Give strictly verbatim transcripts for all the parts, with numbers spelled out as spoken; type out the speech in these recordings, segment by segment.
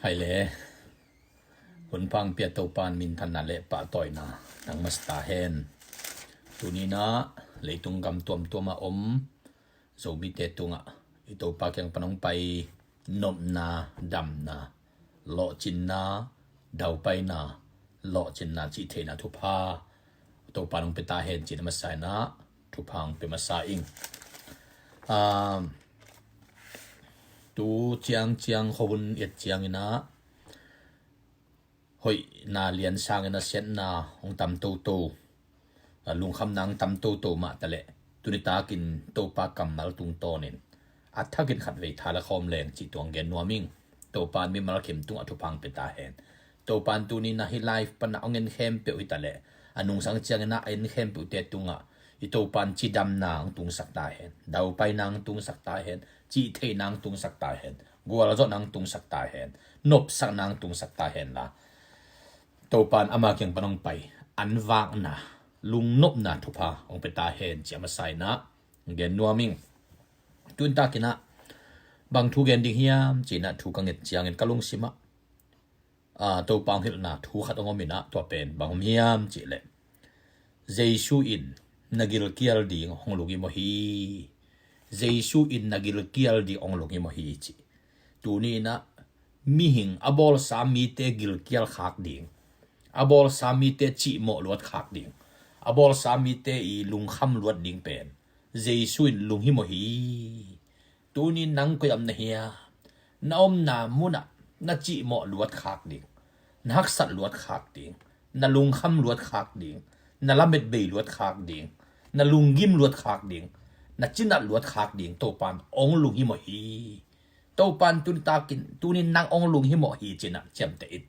Hai le, hun pha hong pia Topa in minthanna le pahtawina nang masa ta hen. Tuni-in ah leitung gam tuamtuam a om Zomite tungah i Topa kiang pan hong pai nopna, damna, lawhcinna, daupaina, lawhcinna, cihtheihna thupha Topa in hong pia ta hen ci-in a masa-in ah thupha hong pia masa ing. Ah, tu ciangciang khuahun i et ciangin ah hoihna lian sangin a siatna hong tam toto, a lungkhamna hong tam toto mah taleh, tuni takin Topa kammal tungtawnin a thakin khatvei tha le khawm leng cih tuang gen nuam ing. Topa in mimal khempeuh tungah thupha hong pia ta hen. Topa in tuni-in ah hih live pan a hong en khempeuh hi taleh, a nungsang ciangin ah a en khempeuhte tungah i Topa in cidamna hong tungsak ta hen, daupaina hong tungsak ta hen, cihtheihna hong tungsak ta hen, gualzawhna hong tungsak ta hen, nopsakna hong tungsak ta hen la, Topa in ama kiang pan hong pai an vakna, lungnopna thupha hong pia ta hen ci-in a masa-in ah gen nuam ing. Tuni takin ah bang thu gen ding hiam ci-in ah thu ka nget ciangin ka lungsim ah, ah, Topa hong hilhna thu khat hong om in ah, tua pen bang om hiam cih leh, Jesu in na gilkial ding hong lunghimawh hi. Jesu in na gilkial ding hong lunghimawh hi ci. Tuni-in ah mihing a bawlsa mite gilkial khak ding, a bawlsa mite cihmawh luat khak ding, a bawlsa mite i lungkham luat ding pen Jesu in lunghimawh hi. Tuni-in nang koi-ah om na hiam? Na omna munah na cihmawh luat khak ding, na haksat luat khak ding, na lungkham luat khak ding, na lametbei luat khak ding, na lunggim luat khak ding, na cinat luat khak ding Topa in hong lunghimawh hi. Topa in tuni takin, tuni-in nang hong lunghimawh hi ci-in ah ciamteh in.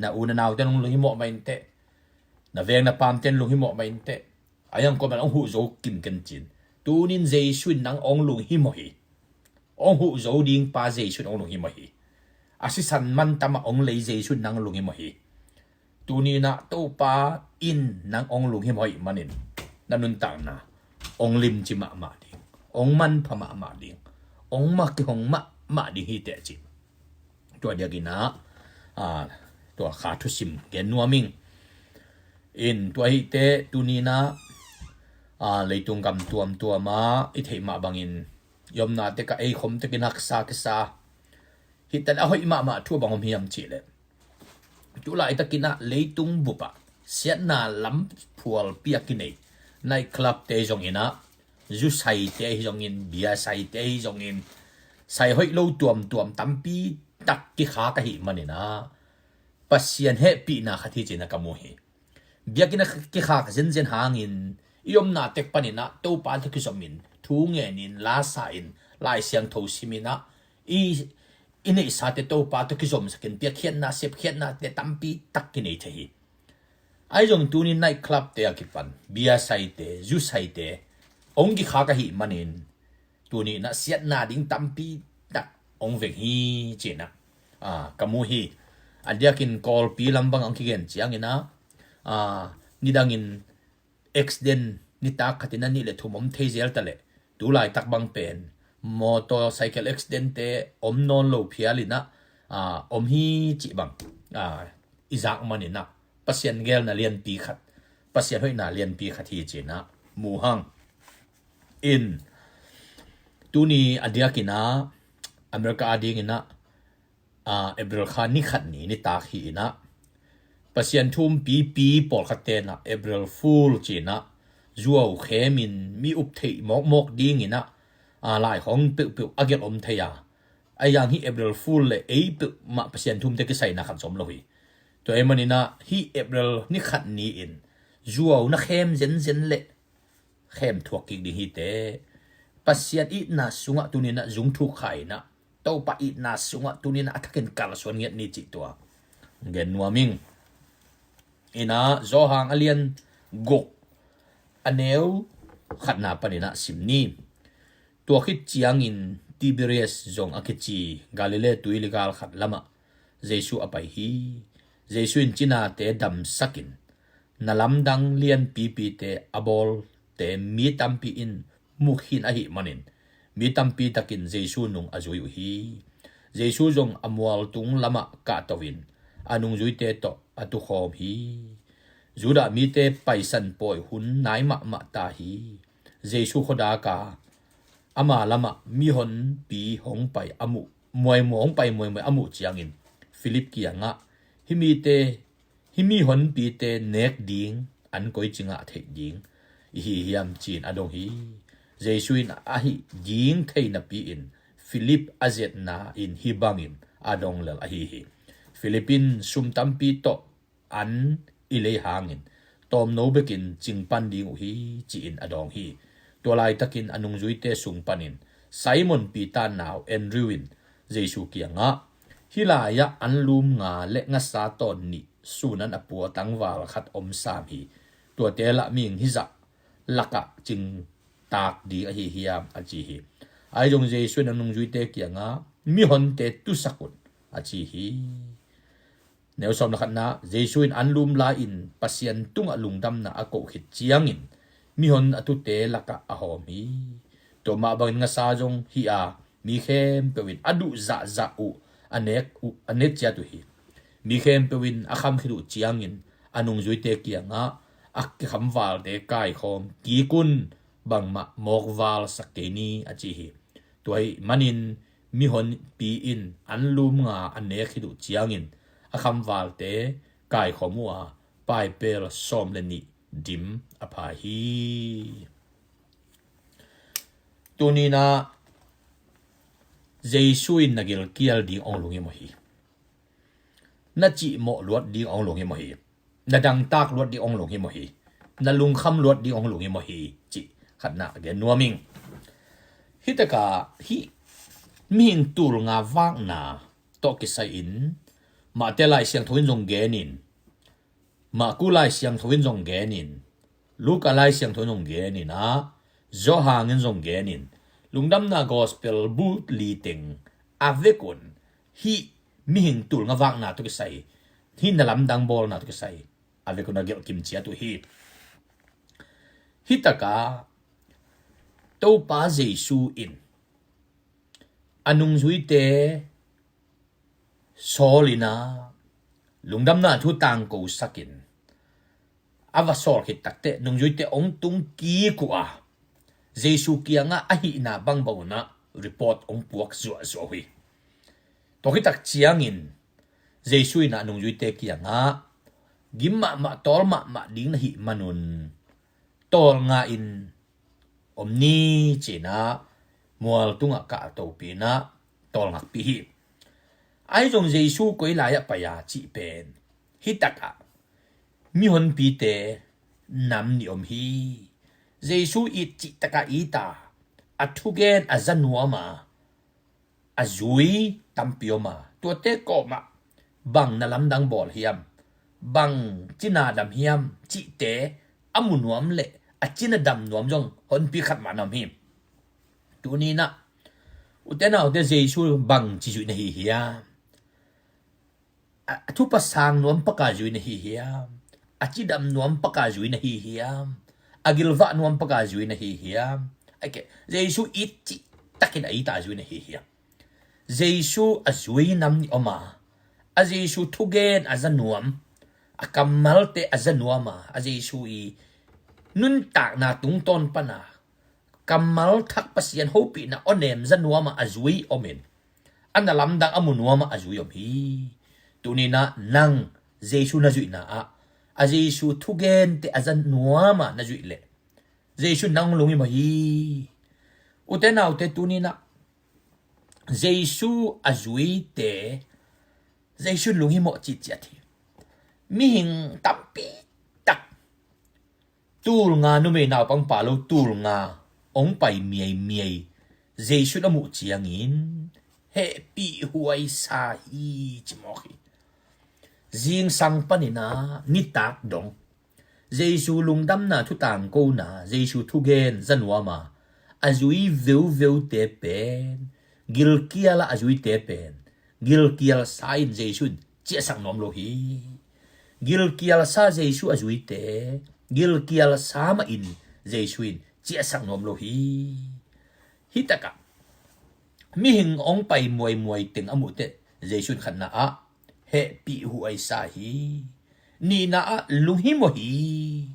Na u na naute in hong lunghimawh mah inteh. Na veng na pamte in lunghimawh mah inteh. A hiang kuamah in hong huh zo kim ken cin. Tuni-in Jesu in nang hong lunghimawh hi. Hong huh zo ding pa Jesu in hong lunghimawh hi. A sisan mantam ah hong lei Jesu in nang lunghimawh hi. Tuni-in ah Topa in nang hong lunghimawh ahih manin na nuntakna hong limci mahmah ding, hong manpha mahmah ding, hong ma kihong mahmah ding hi teh ci. Tua diakin ah, ah, tua kha thusim gen nuam ing. In tua hi teh tuni-in ah, ah, leitung gam tuamtuam ah i theih mah bangin i omna tek ah ei khom tekin haksa kisa. Hi taleh a hoih mahmah thu bang om hiam cih leh, tu laitakin ah leitung bup ah siatna lamphualpi a kinei night club te zongin ah, zu saite ahi zongin, bia saite ahi zongin, sai hoih lo tuamtuam tampi tak kikhak ahih manin ah Pasian hehpihna khat hi ci-in ah ka mu hi. Biakinn ah kikhak zenzen hangin i omna tek panin ah Topa tawh kizomin, thu ngenin, la sa-in, Lai Siangtho simin ah i, i neihsate Topa tawh kizomsakin, piakkhiatna, sepkhiatnate tampi tak kinei thei hi. Ahi zong tuni night club te a kipan bia saite, zu saite hong kikhak ahih manin tuni-in ah siatna ding tampi tak hong veng hi ci-in ah, ah, ka mu hi. A diakin Kawlpi lam bang hong kigen ciangin ah, ah, nidangin accident nitak khatin a nih le thum om thei zel taleh, tu laitak bang pen motorcycle accident te om nawn lo phial in ah, ah, om hi cih bang, ah, i zak manin ah Pasian geelna lianpi khat, Pasian hoihna lianpi khat hi ci-in ah mu hang. In tuni a diakin ah America a dingin ah, ah, April kha ni khat ni nitak hi in ah, Pasian thu umpipi pawlkhat ten ah April Fool ci-in ah zuau khemin mi up theih mawkmawk dingin ah, ah, lai khawng peuhpeuh a gelh om thei a, a hiang hih April Fool le ei peuhmah Pasian thu umte kisaina khat zong om lo hi. Tua ahih manin ah hih April ni khat ni-in zuau na khem zenzen leh khem thuak kik ding hi teh. Pasian itna sungah tuni-in ah zung thuk kha in ah, Topa itna sungah tuni-in ah a thakin kalsuan ngiat ni cih tua gen nuam ing. In ah Johan a lian guk, a neu khatna panin ah sim ni. Tua khit ciangin Tiberias zong a kici Galilee tuili gal khat lamah Jesu a pai hi. Jesu in cinate damsakin, na lamdang lianpipite a bawlte mi tampi in mu khin ahih manin, mi tampi takin Jesu nung a zui uh hi. Jesu zong a mualtung lamah kahto in a nungzuite tawh a tukhawm hi. Judah mite Paisan pawi hun nai mahmah ta hi. Jesu khuadak a ama lamah mihonpi hong pai a muh muaimuai, hong pai muaimuai a muh ciangin Philip kiangah, "Hih mite, hih mihonpite nek ding an koi ci ngah theih ding i hi hiam?" ci-in a dong hi. Jesu in a hih ding thei napi-in Philip a ziatna in hih bangin a dong lel ahi hi. Philip in sum tampi tawh an i lei hangin tawmno bekin cingpan ding uh hi, ci-in a dawng hi. Tua laitakin a nungzuite sung panin Simon Peter nau Andrew in Jesu kiangah, "Hih lai-ah anlum nga le ngasa tawn nih sun an a pua tangval khat om sam hi. Tuate lah mihing hizah lakah cingtak ding ahi hiam?" a ci hi. Ahi zong Jesu in a nungzuite kiangah, "Mihonte tusak un," a ci hi. Neu sawm le khatna, Jesu in anlum lai-in Pasian tungah lungdamna a koh khit ciangin mihon a tute lakah a hawm hi. Tua mah bangin ngasa zong hih a, mi khempeuh in a duh zahzah uh a nek uh, a nek ciat uh hi. Mi khempeuh in a kham khit uh ciangin a nungzuite kiangah, "A kikhamvalte kaikhawm kik un, bangmah mawkval sak kei ni," a ci hi. Tua ahih manin mihonpi in anlum nga a nek khit uh ciangin a khamvalte kaikhawm uh a, paipel sawm le nih dim a pha hi. Tuni-in ah Jesu in na gilkial ding hong lunghimawh hi. Na cihmawh luat ding hong lunghimawh hi. Na dangtak luat ding hong lunghimawh hi. Na lungkham luat ding hong lunghimawh hi, cih khatna gen nuam ing. Hih takah hih mihing tul nga vakna tawh kisai-in Mate Lai Siangtho in zong genin, Marku Lai Siangtho in zong genin, Luka Lai Siangtho in zong genin ah, Johan in zong genin, Lungdamna Gospel bu li teng a vekun hih mihing tul nga vakna tawh kisai, hih na lamdang bawlna tawh kisai a vekun a gelh kim ciat uh hi. Hih takah Topa Jesu in a nungzuite sawl in ah, lungdamna thu tangko sakin a va sawl khit takteh nungzuite hong tung kik uh a, Jesu kiangah a hihna bangbang un ah report hong puak zuahzuah uh hi. Tua khit tak ciangin Jesu in ah nungzuite kiangah, "Gim mahmah, tawl mahmah ding na hih manun tawl nga-in om ni," ci-in ah mual tungah kahtopi-in ah tawlngakpih hi. Ahi zong Jesu koi lai-ah pai a cih pen hih takah mihonpite nam nih om hi. Jesu it cih takah it a, a thugen a za nuam a, a zui tampi om a, tuate kawmah bang na lamdang bawl hiam, bang cina dam hiam cihte a mu nuam le a cina dam nuam zong honpi khat mah na om hi. Tuni-in ah ute naute, Jesu bangci zui na hi hiam? A, a thupha sang nuam paka zui na hi hiam? A cidam nuam paka zui na hi hiam? A gilvah nuam paka zui na hi hiam? Aike, Jesu it cih takin a it a zui na hi hiam? Jesu a zui nam nih om a, a Jesu thugen a za nuam, a kammalte a za nuam a, a Jesu i nuntakna tungtawn pana kammal thak Pasian hopihna awnem za nuam a, a zui om in, a na lamdang a mu nuam a, a zui om hi. Tuni-in ah nang Jesu na zuihna ah a Jesu thugente a za nuam a na zuih leh Jesu nang lunghimawh hi. Ute naute, tuni-in ah Jesu a zuite Jesu lunghimawh citciat hi. Mihing tampi tak, tul nga, numei naupang pa lo tul nga hong pai miaimiai Jesu na muh ciangin hehpih huaisa hi, ci mawk hi. Zingsang panin ah nitak dong Jesu lungdamna thu tangkona, Jesu thugen za nuam a, a zui veuveute pen, gilkial ah a zuite pen gilkial sa in Jesu in ciahsak nuam lo hi. Gilkial sa Jesu a zuite gilkial sa mah in Jesu in ciahsak nuam lo hi. Hih takah Mihing hong pai muaimuai teng a muh teh Jesu in khatna ah hehpih huaisa hi. Nihna ah lunghimawh hi.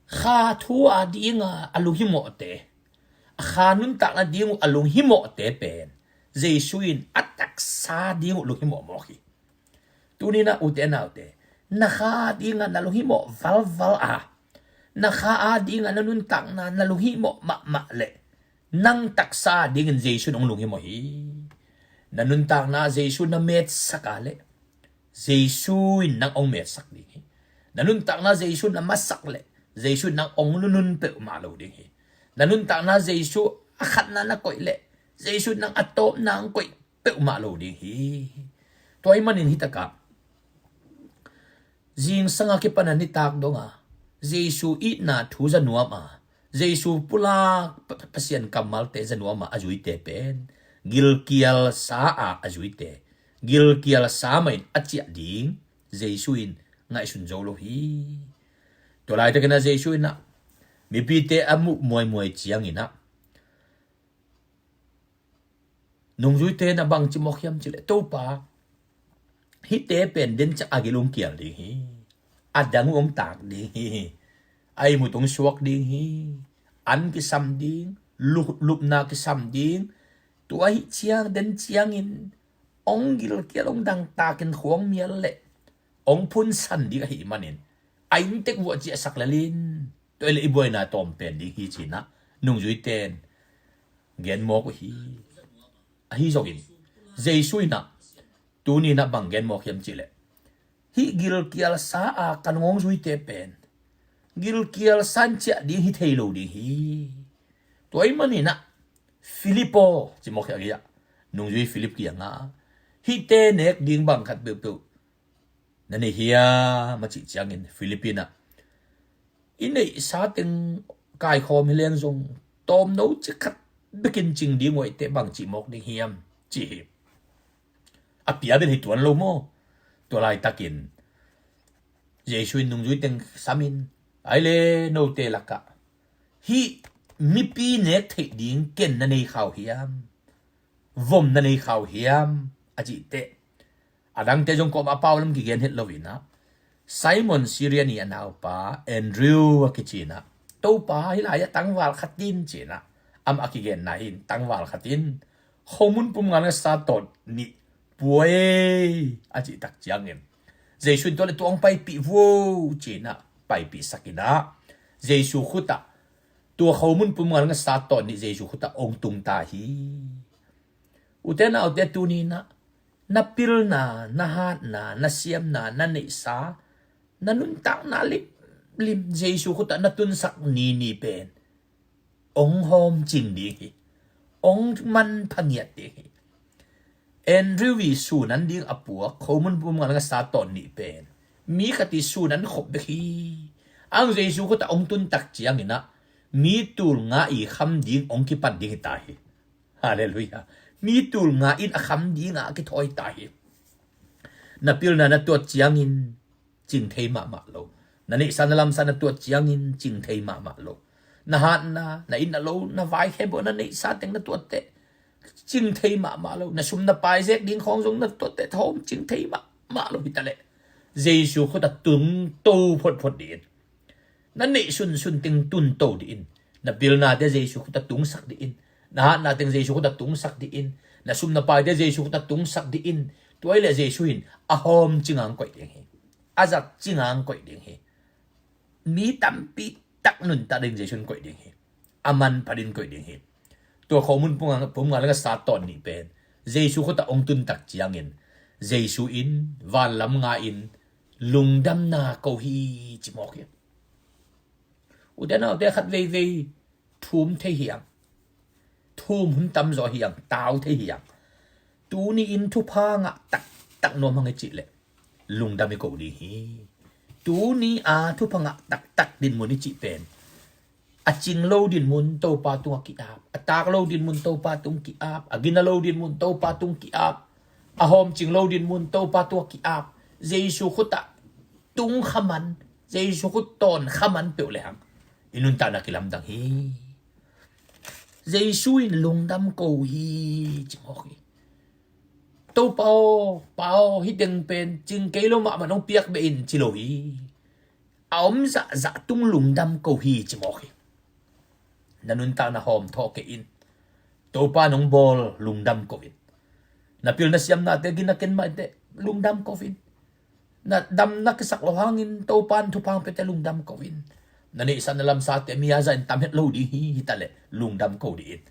Kha thu a dinga a lunghimawhte, a kha nuntakna ding uh a lunghimawhte pen Jesu in a taksa ding uh lunghimawh mawk hi. Tuninah ute naute, na kha a dinga na lunghimawh valval a, na kha a dinga na nuntakna na lunghimawh mahmah leh nang taksa dingin Jesu in hong lunghimawh hi. Na nuntakna Jesu na metsak a leh Jesu in nang hong metsak ding hi. Na nuntakna Jesu na masak leh Jesu in nang hong lunun peuhmah lo ding hi. Na nuntakna Jesu a khatna na koih leh Jesu in nang a tawpna hong koih peuhmah lo ding hi. Tua ahih manin hitakah zingsanga kipan a nitak donga Jesu itna thu za nuam a, Jesu pulak Pasian kammalte za nuam a a zuite pen gilkialsa a a zuite, gilkialsa mahin a ciah ding Jesu in ngaihsun zo lo hi. Tua laitakin a Jesu in ah mipite a muh muaimuai ciangin ah nungzuite na bangci mawk hiam cileh, Topa, hihte pen den ciang a gil hong kial ding hi. A dang uh hong tak ding hi. A ihmut hong suak ding hi. An kisam ding, lupna kisam ding. Tua ahih ciang den ciangin hong gilkial, hong dangtakin khuang mial leh hong phunsan ding ahih manin a inntek vuah ciahsak lelin, tua ileh i buaina tawm pen ding hi cinah nungzuiten gen mawk uh hi. Ahi zongin Jesu inah tuninah bang gen mawk hiam cihleh, hih gilkialsa a ka nungzuite pen gilkialsa in ciah ding hi thei lo ding hi. Tua ahih maninah Philip aw, ci mawk hi a, nungzui Philip kiangah hihte nek ding bang khat peuhpeuh na nei hiam a cih ciangin Philip inah i neihsa teng kaikhawm hi leng zong tawmno ci khat bekin cing ding uh ahih teh bang cih mawk ding hiam ci hi. A pia bel hi tuan lo maw? Tua laitakin Jesu in nungzui teng samin, ai le note lakah hih mipi nek theih ding ken na nei khau hiam? Vom na nei khau hiam a cih teh, a dangte zong kawmah a pau lam kigen het lo inah Simon Sireni a naupa Andrew a kicinah, Topa, hih lai-ah tangval khat in cinah amah a kigenna in tangval khat in khomun pum ngal ngat sa tawt nih pua ei a cih tak ciangin Jesu in tua le tua hong paipih vuo cinah paipihsak inah Jesu khutah tua khomun pum ngal ngat sa tawt nih Jesu khutah hong tung ta hi. Ute naute, tuninah na pilna, na hatna, na siamna, na neihsa, na nuntakna limlim Jesu khutah na tunsak nini pen hong hawmcing ding hi. Hong manpha ngiat ding hi. Andrew i sunan ding a puak khomun pum ngal ngat sa tawt nih pen mi khat i sunan khop bek hi. Ang Jesu khutah hong tuntak cianginah mi tul nga i kham ding hong kipan ding hi ta hi. Halleluiah. Mi tul nga in a kham dingah a kithawi ta hi. Na pilna na tuat ciangin cing thei mahmah lo. Na neihsa na lamsa na tuat ciangin cing thei mahmah lo. Na hatna, na inn na lo, na vaikhebawh, na neihsa teng na tuat teh cing thei mahmah lo. Na sum na pai zek ding khawng zong na tuat teh thawm cing thei mahmah lo. Hitaleh Jesu khutah tungto photphot dih in. Na neih sunsun teng tunto dih in. Na pilnate Jesu khutah tungsak dih in. Na hatna teng Jesu khutah tungsak dih in. Na sum na paite Jesu khutah tungsak dih in. Tua ileh Jesu in a hawm cingang koih ding hi. A zat cingang koih ding hi. Mi tampi tak nuntak ding Jesu in koih ding hi. A manpha ding koih ding hi. Tua khomun pum ngal ngat sa tawt nih pen Jesu khutah hong tuntak ciangin Jesu in vanlam nga in lungdamna ko hi ci mawk hi. Ute naute, khat veivei thum thei hiang, thum hun tamzaw hiang, tau thei hiang. Tuni in thupha ngah taktak nuam hang i cih leh lungdam i ko ding hi. Tuni a thupha ngah taktak dinmun i cih pen a cing lo dinmun Topa tungah ki-ap, a tak lo dinmun Topa tung ki-ap, a gina lo dinmun Topa tung ki-ap, a hawm cing lo dinmun Topa tungah ki-ap. Jesu khutah tung khaman, Jesu khut tawn khaman peuh lehang i nuntakna kilamdang hi. Jesu in lungdam ko hi ci mawk hi. Topa aw, Pa aw, hih teng pen cing kei lo mahmah nong piak beh in ci lo hi. A om zahzah tung lungdam ko hi ci mawk hi. Na nuntakna hawm thawh kei in. Topa nong bawl lungdam ko in. Na pil na siamnate gina ken mah inteh lungdam ko in. Na damna kisak lo hangin Topa in thupha hong piate lungdam ko in. Na neihsa na lamsate mi a zah in tam het lo ding hi, hi ta leh lungdam ko dih in.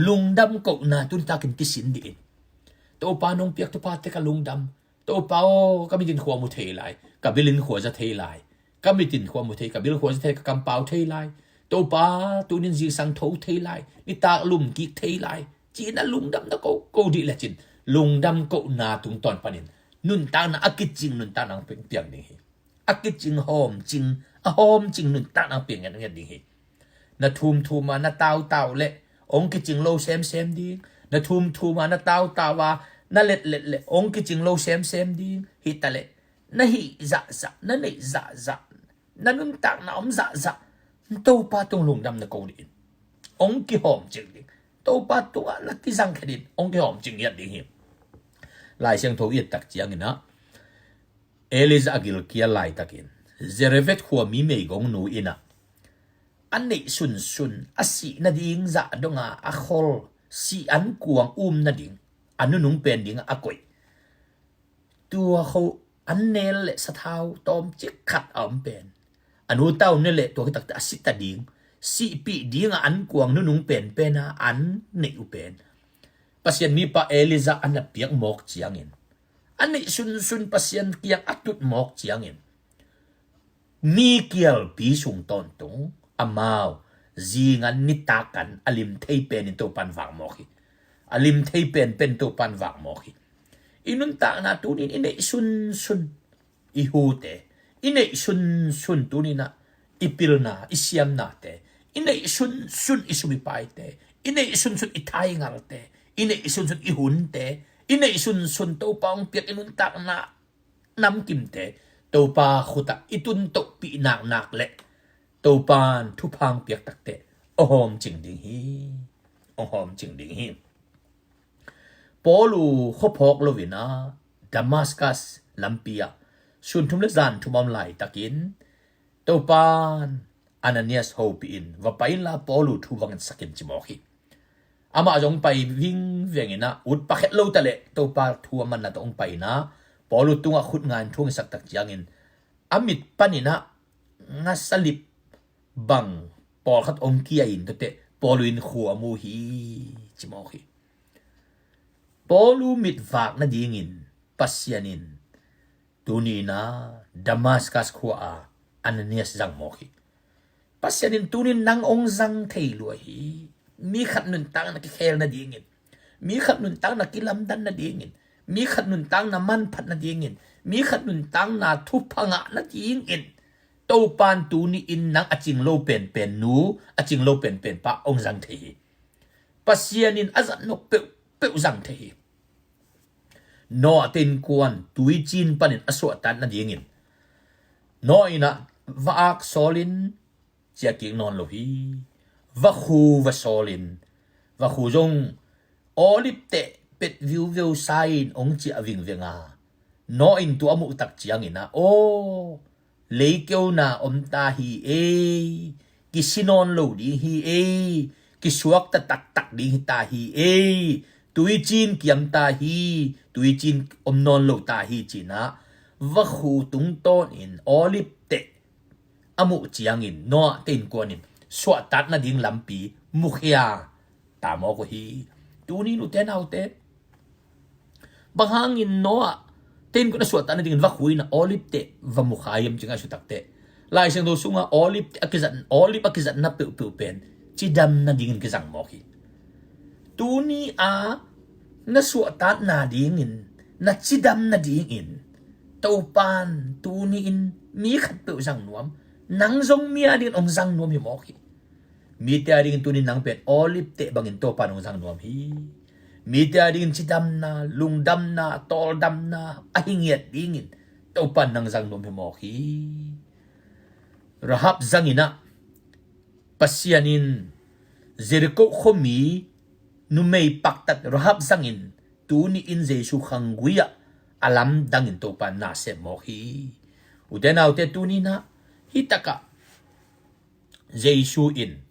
Lungdam kohna tuni takin kisin dih in. Topa nong piak thuphate ka lungdam. Topa aw, ka mit in khua mu thei lai, ka bil in khua za thei lai. Ka mit in khua mu thei, ka bil khua za thei, ka kampau thei lai. Topa, tunin zingsang tho thei lai, nitak lum kik thei lai. Ci-in a lungdamna ko, ko dih lecin lungdam kohna tungtawn panin nuntakna a kicing nuntakna hong piang ding hi. A kicing hawm cing, a hawm cing nuntakna hong piang ngiatngiat ding hi. Na thumthum a na tautau leh hong kicing lo semsem ding. Na thumthum a na tautau a na letlet leh hong kicing lo semsem ding. Hi ta leh na hih zahzah, na neih zahzah, na nuntakna om zahzah Topa tung lungdamna ko dih in. Hong kihawm cing ding. Topa tungah na kizang khe dih in hong kihawm cing ngiat ding hi. Lai Siangtho i et tak ciangin ah Elijah a gilkial laitakin Zarephath khuami meigongnu in ah a neih sunsun a sih nading zah donga a khol sih ankuang um nading a nunung pen dingah a koih. Tua kho an nel le sathau tawmcik khat a om pen a nu tau ne le tua kitakte a sita ding sihpih dingah ankuang nunung penpen a an neih uh pen Pasian mipa Elijah a na piak mawk ciangin a neih sunsun Pasian kiang a tut mawk ciangin mi kialpi sung tawntung amau zingan nitakan a lim thei penin Topan vak mawk hi. A lim thei penpen Topan vak mawk hi. I nuntakna tunin i neih sunsun i hute, i neih sunsun tuninah i pilna i siamnate, i neih sunsun i sum i paite, i neih sunsun i thaingalte, i neih sunsun i hunte, i neih sunsun Topa hong piak i nuntakna namkimte Topa khutah i tuntohpih naknak le Topan thupha hong piak takte a hawm cing ding hi. A hawm cing ding hi. Paulu khuaphawk loinah Damascus lampi ah sun thum le zan thum a om laitakin Topan Ananias hopih in va pai inla Paulu thu va ngetsak in ci mawk hi. Amah zong pai vingveng inah ut pakhet lo taleh Topa thu a manna tawh hong pai inah Paulu tungah khut nga in thu a ngetsak tak ciangin a mit paninah ngasalip bang pawlkhat hong kia in tuate Paulu in khua a mu hi ci mawk hi. Paulu mitvak nadingin Pasian in tuni inah Damascus khua-a Ananias zang mawk hi. Pasian in tunin nang hong zang thei lua hi. Mi khat nuntakna kikhel nadingin, mi khat nuntakna kilamdan nadingin, mi khat nuntakna manphat nadingin, mi khat nuntakna thupha ngah nadingin Topan tuni in nang a cing lo penpen nu, a cing lo penpen pa hong zang thei hi. Pasian in a zat nop peuhpeuh zang thei hi. Noah te innkuan tuicin panin a suahtat nadingin Noah inah va ak sawlin ciah kik nawn lo hi. Vakhu va sawlin, vakhu zong olive teh pet viuveu sa-in hong ciah vingveng a, Noah in tua a muh tak ciangin ah, aw, leikeuna om ta hi ei, kisi nawn lo ding hi ei, kisuakta taktak ding hi ta hi ei, tuicin kiam ta hi, tuicin om nawn lo ta hi cinah vakhu tungtawnin olive teh a muh ciangin Noah te innkuan in suahtat nading lampi mukhia ta mawk uh hi. Tuni nute naute, bang hangin Noah te innkuan a suahtat nadingin vakhu inah olive teh va mukha hiam cingah sutakte, Lai Siangtho sungah olive teh a kizat, olive a kizatna peuhpeuh pen cidam nadingin kizang mawk hi. Tuni a na suahtat nadingin, na cidam nadingin Topan tuni in mi khatpeuh zang nuam, nang zong mi adingin hong zang nuam hi mawk hi. Mite adingin tunin nang pen olive teh bangin Topan hong zang nuam hi. Mite adingin cidamna, lungdamna, tawldamna a hi ngiat dingin Topan nang zang nuam hi mawk hi. Rahab zanginah Pasian in Jericho khuami numei paktat Rahab zangin tuni in Jesu khanggui ah a lamdangin Topa nasem mawk hi. Ute naute, tuni nah hih takah Jesu in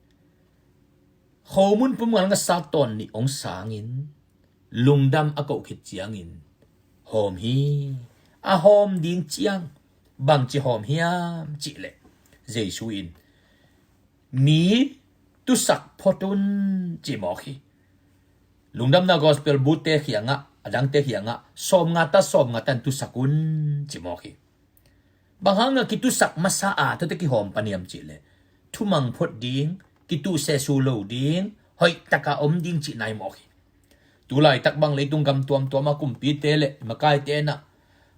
khomun pum nga le ngasa tawn nih hong sangin lungdam a koh khit ciangin hawm hi. A hawm ding ciang bangci hawm hiam cihleh Jesu in mi tusak phot un ci mawk hi. Lungdamna gospel bu te khiangah, a dangte khiangah sawm nga ta, sawm nga tan tusak un ci mawk hi. Bang hanga kitusak masa a tuate kihawm pan hiam cihleh thumang phot ding, kituh sesu lo ding, hoih taka om ding cih nai mawk hi. Tulaitak bang leitung gam tuamtuam a kumpite le makaite nah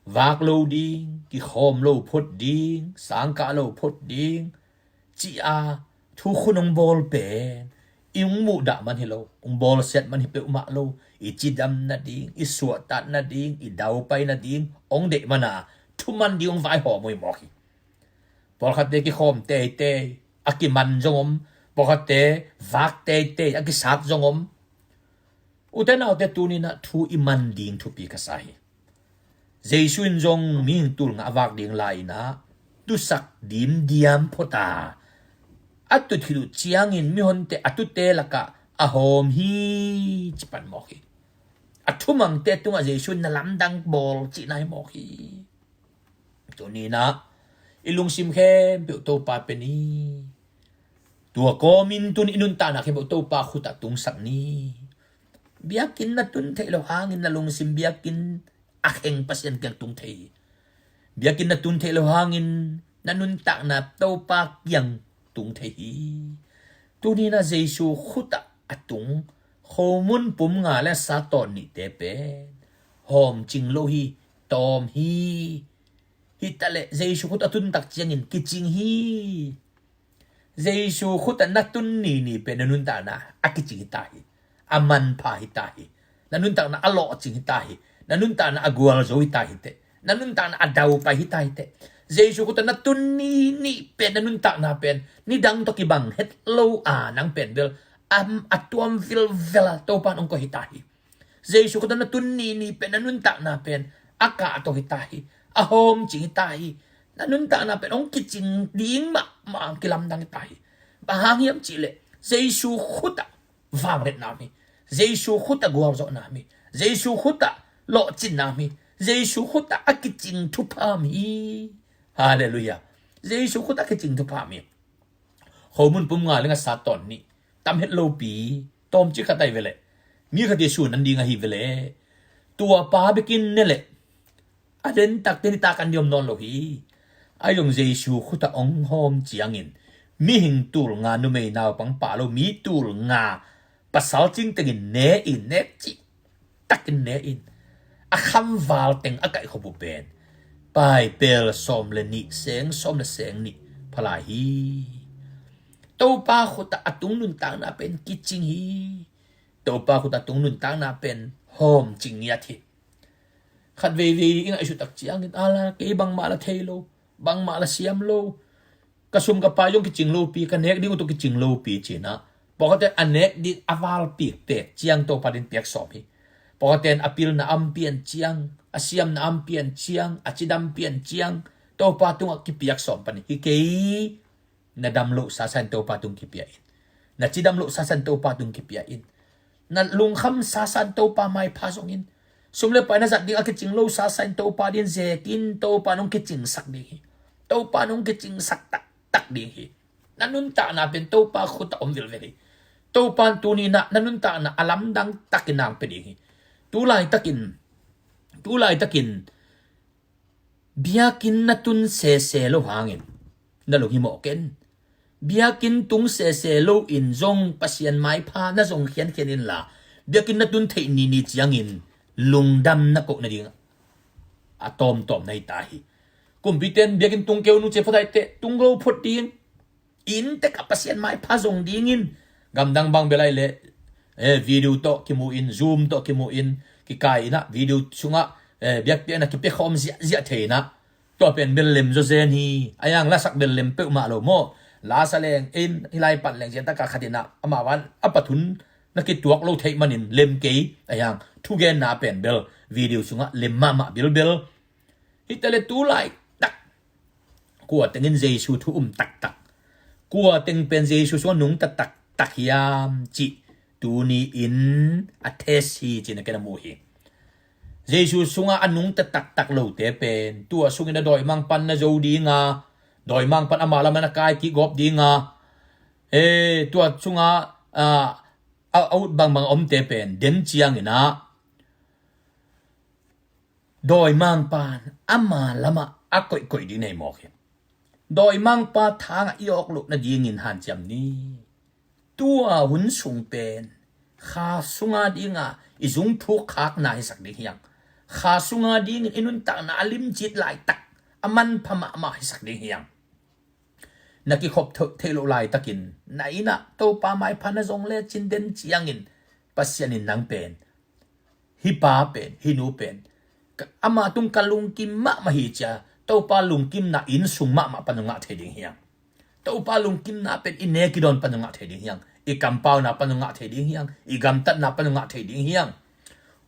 vak lo ding, kikhawm lo phot ding, sangkah lo phot ding ci a thu khun hong bawl pen i hong muhdah man hi lo, hong bawlsiat man hi peuhmah lo. I cidam nading, i suahtat nading, i daupai nading hong deih man a thuman ding hong vaihawm uh hi mawk hi. Pawlkhatte kikhawm teitei a kiman zong om, pawlkhatte vak teitei a kisat zong om. Ute naute, tuni nah thu i man ding thupi ka sa hi. Jesu in zong mihing tul nga a vak ding lai-in ah tusak dimdiam phot a, a tut khit uh ciangin mihonte a tutte lakah a hawm hi ci pan mawk hi. A thumangte tungah Jesu in na lamdang bawl cih nai mawk hi. Tuni nah i lungsim khempeuh Topa pe ni. Tua kawmin tuni i nuntakna khempeuh Topa khutah tungsak ni. Biakinn na tun theih lo hangin na lungsim biakinn a kheng Pasian kiang tung thei hi. Biakinn na tun theih lo hangin na nuntakna Topa kiang tung thei hi. Tuni nah Jesu khutah a tung khomun pum nga le sa tawn nihte pen hawm cing lo hi, tawm hi. Hih taleh Jesu khutah tun tak ciangin kicing hi. Jesu khutah na tun nini pen na nuntakna a kicing hi ta hi. A manpha hi ta hi. Na nuntakna a lawhcing hi ta hi. Na nuntakna a gualzo hi ta hi teh. Na nuntakna a daupai hi ta hi teh. Jesu khutah na tun nini pen na nuntakna pen nidang tawh kibang het lo a, nang pen bel a, a tuam vilvel a Topa in hong koih hi ta hi. Jesu khutah na tun nini pen na nuntakna pen a kahto hi ta hi. A hawmcing hi ta hi. Na nuntakna pen hong kicing ding mahmah, kilamdang hi ta hi. Bang hang hiam cihleh Jesu khutah vangliatna om hi. Jesu khutah gualzawhna om hi. Jesu khutah lawhcinna om hi. Jesu khutah a kicing thupha om hi. Halleluiah. Jesu khutah a kicing thupha om hi. Khomun pum nga le nga sa tawn nih tam het lopi tawmcik khat ahi ve leh, mi khat i sun an ding ahi ve leh, tua pa biakinn ne leh a den takte nitak an diom nawn lo hi. Ahi zong Jesu khutah hong hawm ciangin mihing tul nga, numei naupang pah lo mi tul nga pasal cingtengin ne in, nek cih takin ne in, a khamval teng a kaihkhop uh pen paipel sawm le nih, seng sawm le seng nih pha lai hi. Topa khutah a tung nuntakna pen kicing hi. Topa khutah a tung nuntakna pen hawmcing ngiat hi. Khat veivei i ngaihsut tak ciangin, ala, kei bangmah la thei lo, bangmah la siam lo, ka sum ka pai zong kicing lopi, ka nek ding uh tawh kicing lopi ci-in ah, pawlkhatte a nek ding a valpik pek ciang Topa din piak sawm hi. Pawlkhatte in a pilna om pian ciang, a siamna om pian ciang, a cidam pian ciang Topa tungah kipiak sawm pan hi. Hi kei, na dam loh sasain Topa tung kipia in. Na cidam loh sasain Topa tung kipia in. Na lungkham sasain Topa maipha zong in. Sum le pai na zat ding a kicing lo sasain Topa din zek in, Topa nong kicingsak ding hi. Topa nong kicingsak taktak ding hi. Na nuntakna pen Topa khutah om vilvel hi. Topa in tuni nah na nuntakna a lamdang takin nang pe ding hi. Tulaitakin, tulaitakin biakinn na tun sese lo hangin na lunghimawh ken. Biakinn tung sese lo in zong Pasian maipha na zong khiankhian inla, biakinn na tun theih nini ciangin lungdam na koh nading a tawmtawm na hi ta hi. Kumpite in biakinn tung keu nu ci phot ahi teh, tung lo phot ding. Inntek ah Pasian maipha zong dingin, gamdang bang bel ahi leh, eh, video tawh kimu in, Zoom tawh kimu in, kikai in ah video sungah, eh, biakpiakna kipia khawm ziahziah thei in ah. Tua pen bel lem zaw zen hi. A yang lasak bel lem peuhmah lo maw? Lasa leng in hilai pan leng ziataka khatinah amah van a pathun na kituak lo theih manin lem kei a hiang. Thugenna pen bel video sungah lem mahmah bilbel. Hitale tulaitak kua tengin Jesu thu um taktak, kua teng pen Jesu sungah nungta taktak hiam cih tuni in a test hi cih na ken a mu hi. Jesu sungah a nungta taktak lote pen tua sungin a dawimang pan na zo dinga, dawimang pan ama lamah na kai kigawp dinga, e, tua sungah a, a ut bangbang a omte pen den cianginah dawimangpa'n ama lamah a koihkoih ding nei mawk hi. Dawimangpa thangah i awk loh nadingin hanciam ni. Tua hun sung pen kha sunga dinga i zung thuk khakna hisak ding hiang. Kha sunga dingin i nuntakna a limcit laitak a manpha mahmah hisak ding hiang. Na kikhop thei- theih loh laitakin na innah Topa maipha na zong le cin den ciangin Pasian in nang pen, hih pa pen, hih nu pen, ka- amah tung ka lungkim mahmah hi cia, Topa lungkimna inn sung mahmah pan ngah thei ding hiang. Topa lungkimna pen i nek i dawn pan ngah thei ding hiang. I kampauna pan ngah thei ding hiang. I gamtatna pan ngah thei ding hiang.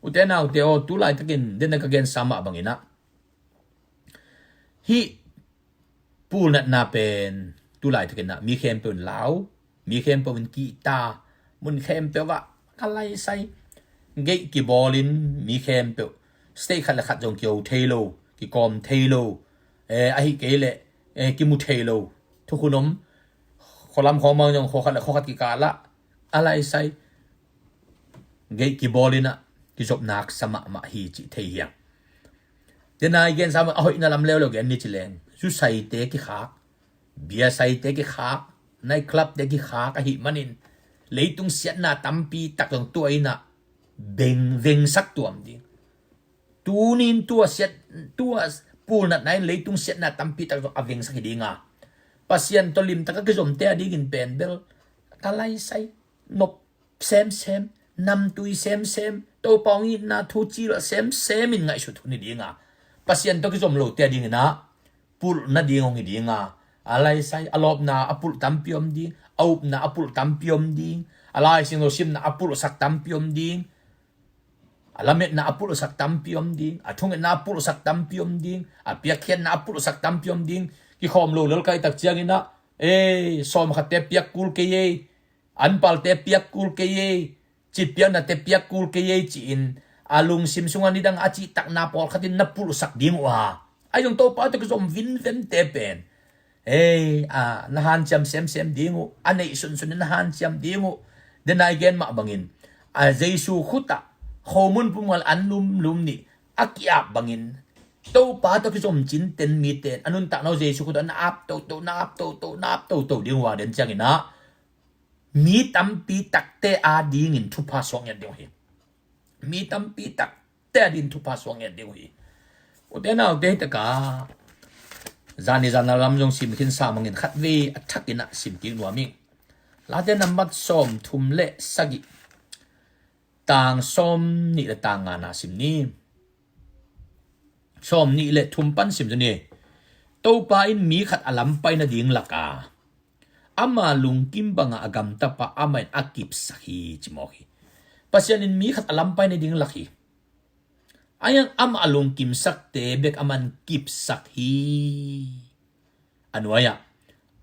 Ute naute aw, tulaitakin den a ka gensa mah banginah hih pulnatna pen tulaitakinah mi khempeuh in lau, mi khempeuh in kihta, mun khempeuh ah ka laisai geih kibawlin mi khempeuh state khat le khat zong kiho thei lo, kikawm thei lo, e, ahi kei leh, e, kimu thei lo. Thukhun om, khualam khawng mang zong khua khat le khua khat kikalah a laisai geih kibawlinah kizopnak sa mahmah hi cih thei hiang. Denai gensa mah a hoihna lam leuleu gen ni ci leng, zu saite kikhak, bia saite kikhak, night clubte kikhak ahih manin leitung siatna tampi tak zong tua innah beng vengsak tuam ding. Tunin tua siat, tua pulnatna in leitung siatna tampi tak zong a vengsak hi dinga, Pasian tawh limtaka kizomte a dingin pen bel ka laisai nop semsem, namtui semsem, Topa hong itna thu cilh semsem in ngaihsut hun hi dinga, Pasian tawh kizom lote a dinginah pulh nading hong hi dinga, a laisai a lawpna a pulh tampi om ding, a upna a pulh tampi om ding, a Lai Siangtho simna a pulhsak tampi om ding, a lametna a pulhsak tampi om ding, a thungetna a pulhsak tampi om ding, a piakkhiatna a pulhsak tampi om ding. Kikhawm lo lelkaitak cianginah, e, sawmkhatte piak kul kei ei, anpalte piak kul kei ei, citpiaknate piak kul kei ei ci-in a lungsim sungah nidang a cihtakna pawlkhatin na pulhsak ding uh a, ahi zong Topa tawh kizom vinvente pen, e, a, na hanciam semsem ding uh, a neih sunsunin na hanciam ding uh. Denai gen mah bangin a Jesu khutah khomun pumngal an lumlum nih a ki-ap bangin Topa tawh kizom cinten mite in a nuntakna uh Jesu khutah na ap toto, na ap toto, na ap toto ding uh a, den cianginah mi tampi takte a dingin thupha suak ngiat ding uh hi. Mi tampi takte a dingin thupha suak ngiat ding uh hi. Ute naute, hih takah zani zan a lam zong sim khinsa mangin khatvei a thakinah sim kik nuam ing. Late nambat sawm thum le sagih, tang sawm nih le tang ngana sim ni. Sawm nih le thum pan sim tu ni. Topa in mi khat a lam pai nading laka ama lungkim banga a gamtapa amah in a kipsak hi ci mawk hi. Pasian in mi khat a lam pai nading lak hi. Ahi hang amah a lungkimsakte bek amah in kipsak hi. A nuai-ah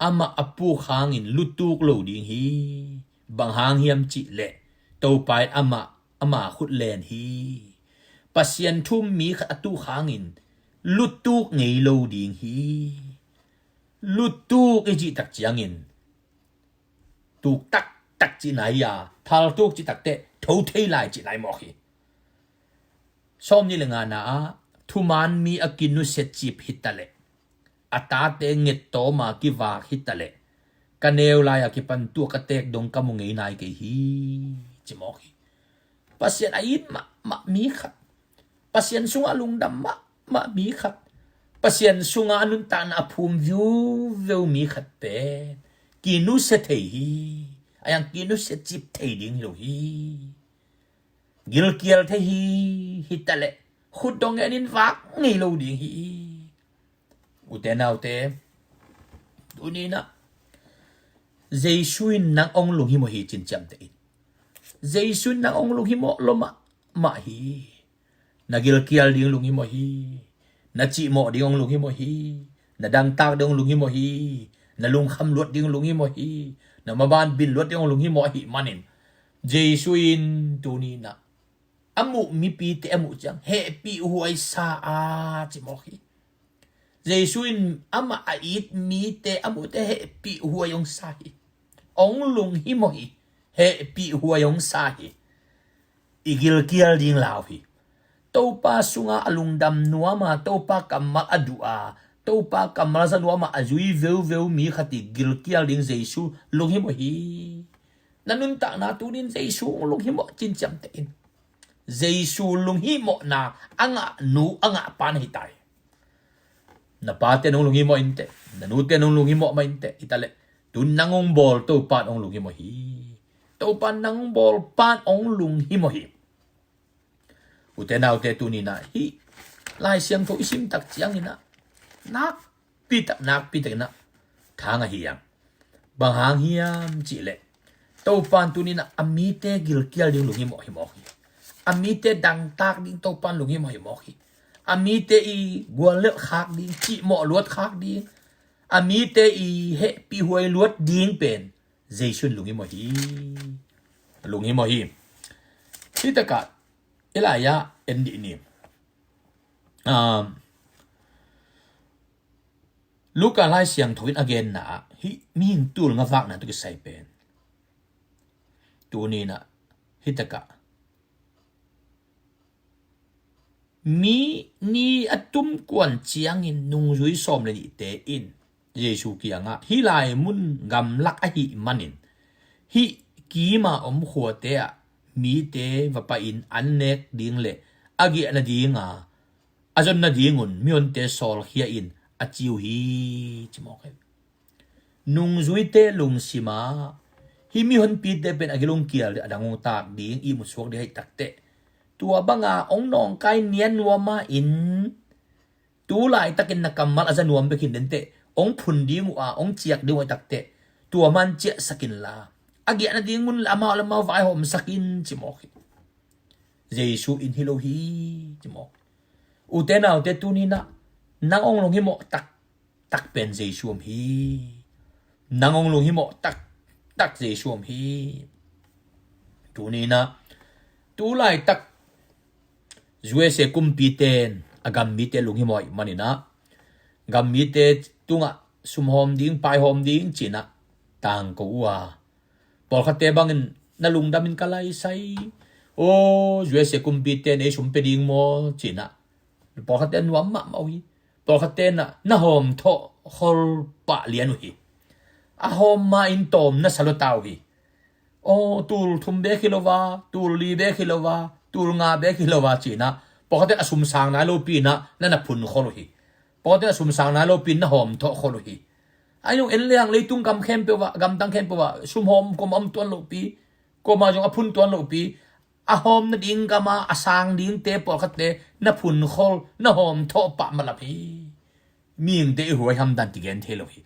amah a puk hangin lutuk lo ding hi. Bang hang hiam cih leh Topa in amah ama khut len hi. Pasian thu um mi khat a tuk hangin lutuk ngei lo ding hi. Lutuk i cih tak ciangin tuk taktak cihna hi a, thaltuk cih takteh tho thei lai cihna hi mawk hi. Sawm nih le ngana ah thuman mi a kinusia cip hitaleh, a tate ngettawma kivak hitaleh, ka neu lai-a kipan tua ka teek dong ka mu ngei nai kei hi, ci mawk hi. Pasian a it mahmah mi khat, Pasian sungah lungdam mahmah mi khat, Pasian sungah a nuntakna a phum viuveu mi khat pen kinusia thei hi. A yang kinusia cip thei ding hi lo hi. Gilkial thei hi, hitaleh khutdong ngenin vak ngei lo ding hi. Ute naute, tuninah Jesu in nang hong lunghimawh hi cin ciamteh in. Jesu in nang hong lunghimawh lua mahmah hi. Na gilkial ding lunghimawh hi. Na cihmawh ding hong lunghimawh hi. Na dangtak ding hong lunghimawh hi. Na lungkham luat ding lunghimawh hi. Na maban bin luat ding hong lunghimawh ahih manin Jesu in tuni-in ah a muh mipite a muh ciang hehpih huai sa a cimawk hi. Jesu in amah a it mite a muhte hehpih huai hong sa hi. Hong lunghimawh hi. Hehpih huai hong sa hi. I gilkial ding lau hi. Topa sunga a lungdam nuam a, Topa kammal a duh a, Topa kammal a za nuam a, a zui veuveu mi khat i gilkial ding Jesu lunghimawh hi. Na nuntakna tunin Jesu hong lunghimawh cin ciamteh in. Jesu lunghimawhna a ngah nu a ngah pa na hi ta hi. Na pate nong lunghimawh inteh, na nute nong lunghimawh mah inteh, hi ta leh tun nang hong bawl Topa in hong lunghimawh hi. Topa in nang hong bawl pa in hong lunghimawh hi. Ute naute, tuni-in ah hih Lai Siangtho i sim tak ciangin ah nakpi tak, nakpi takin ah thang ahi hiam? Bang hang hiam cih leh Topa in tuni-in ah a mite gilkial ding lunghimawh himawk hi. A mite dangtak ding Topa in lunghimawh himawk hi. A mite i guallelh khak ding, cihmawh luat khak ding, a mite i hehpih huai luat ding pen Jesu in lunghimawh hi. Lunghimawh hi. Hih takah i lai-ah en dih ni. Um, Luka Lai Siangtho in a genna ah hih mihing tul nga vakna tawh kisai pen tuni-in ah hih takah mi ni a tum kuan ciangin nungzui sawm le nihte in Jesu kiangah, hih lai mun gamlak ahih manin hih kima om khuate ah mite va pai-in an nek ding le a giah nadinga a zon nadingun mihonte sawlkhia in a ci uh hi, ci mawk hi. Nungzuite lungsim ah hih mihonpite pen a gilong kial ding, a dang hong tak ding, ihmut suak ding ahih takteh, tua banga hong nawngkai nian nuam ah in tu laitakin na kammal a za nuam bek hi inteh, hong phun ding uh a, hong ciak ding uh ahih takteh, tua man ciahsak inla a giah nading mun le amau le amau vaihawmsak in, ci mawk hi. Jesu in hi lo hi, ci mawk. Ute naute, tuni-in ah nang hong lunghimawh taktak pen Jesu om hi. Nang hong lunghimawh taktak Jesu om hi. Tuni-in ah tu laitak U S A kumpite in a gam mite lunghimawh ahih manin ah gam mite tungah sumhawm ding, paihawm ding ci-in ah tangko uh a, pawlkhatte bangin na lungdamin ka laisai, aw, U S A kumpite in ei sum pia ding maw ci-in ah pawlkhatte nuam mahmah uh hi. Pawlkhatte in ah na hawmthawh khol pah lian uh hi. A hawm ma-in tawm na sa lua ta uh hi. Aw, tul thum bek hi lo a, tul li bek hi lo a, tul nga bek hi lo a ci-in ah pawlkhatte in a sum sang nai lopi-in ah na na phun khol uh hi. Pawlkhatte in a sum sang nai lopi-in na hawmthawh khol uh hi. Ahi zong en leng leitung gam khempeuh ah, gamdang khempeuh ah sumhawm kuamah om tuan lohpi, kuamah zong a phun tuan lohpi, a hawm nading gam a a sang dingte pawlkhatte na phun khol, na hawmthawh pah malam hi. Mihingte i huai hamdan kigen thei lo hi.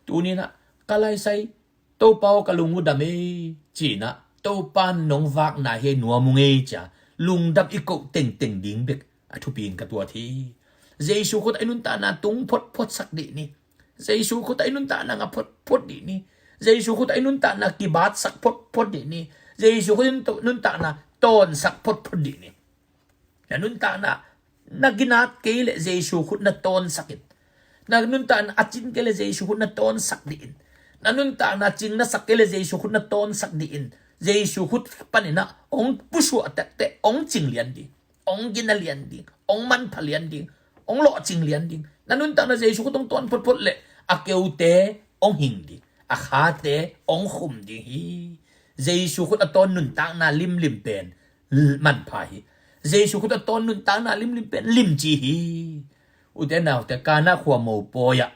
Tuni-in ah ka laisai, Topa aw, ka lung uh dam ei ci-in ah Topa in nong vakna hi, nuam ung ei ci-a lungdam i koh tengteng ding bek a thupi in ka tuat hi. Jesu khut ah i nuntakna tung photphot sak dih ni. Jesu khut ah i nuntakna nga photphot dih ni. Jesu khut ah i nuntakna kibatsak photphot dih ni. Jesu khut ah i nuntakna tawnsak photphot dih ni. Na nuntakna na ginat kei leh Jesu khut na tawnsak in. Na nuntakna a cin kei leh Jesu khut na tawnsak dih in. Na nuntakna cing na sak kei leh Jesu khut na tawnsak dih in. Jesu khut panin ah hong pusuah takteh hong cing lian ding, hong gina lian ding, hong manpha lian ding, hong lawhcing lian ding. Na nuntakna Jesu khut hong tawn photphot leh a keute hong hing ding, a khate hong khum ding hi. Jesu khut a tawn nuntakna limlim pen manpha hi. Jesu khut a tawn nuntakna limlim pen limci hi. Ute naute, Kana khua mopawi ah